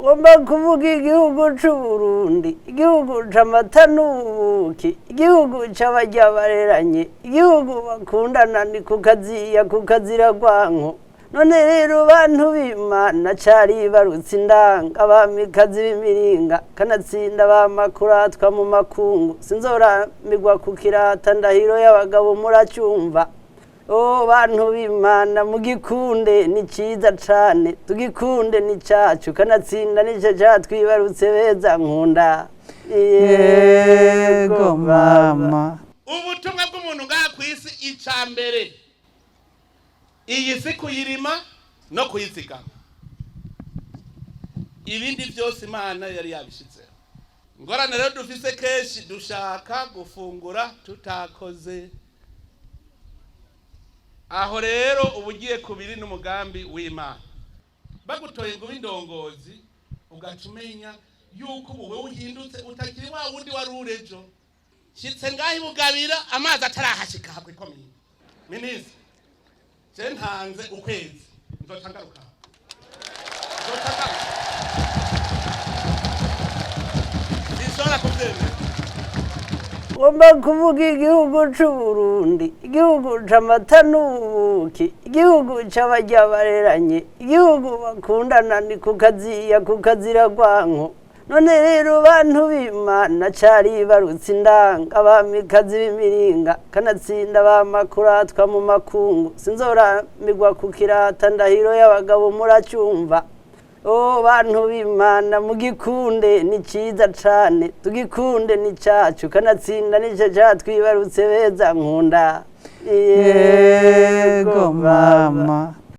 Ngomba kuvuga igihugu c'Uburundi, igihugu c'amata n'ubuki, igihugu c'abarya bareranye, igihugu bakundana ni kukaziya kukazira rwanko. None rero bantu b'Imana caribarutse indanga, abamikazi b'imiringa, kanatsinda bamakuratwa mu makungu, sinzoramirwa kukirata ndahiro y'abagabo muracyumva. O bantu b'Imana mugikunde ni ciza cane, tugikunde ni cacu, kanatsinda nico catwibarutse beza nkunda. Yego mama. Ubutumwa bw'umuntu ngaha ku isi, icya mbere, iyi si kuyirima no kuyizigama. Ibindi byose Imana yari yabishyizeho. Ingorane rero dufise, kenshi dushaka gufungura tutakoze. Aho rero uba ugiye kubiri n'umugambi w'Imana. Bagutoye ngo ube indongozi, ugaca umenya yuko ubu wewe uhindutse, utakiri wa wundi wari uri ejo. Shitse ngaho ibugabira, amazi atarahashika habwe ikomeye. Minisitiri, je ntanze ukwezi, nzoca ngaruka, nzoca ngaruka. Sinshobora kuvyemera. Ngomba kuvuga igihugu c'Uburundi, igihugu c'amata n'ubuki, igihugu c'abarya bareranye, igihugu bakundana ni kukaziya kukazira rwanko. None rero bantu b'Imana caribarutse indanga, abamikazi b'imiringa, kanatsinda bamakuratwa mu makungu, sinzoramirwa kukirata ndahiro y'abagabo muracyumva. O bantu b'Imana mugikunde ni ciza cane, tugikunde ni cacu, kanatsinda nico catwibarutse beza nkunda. Yego mama.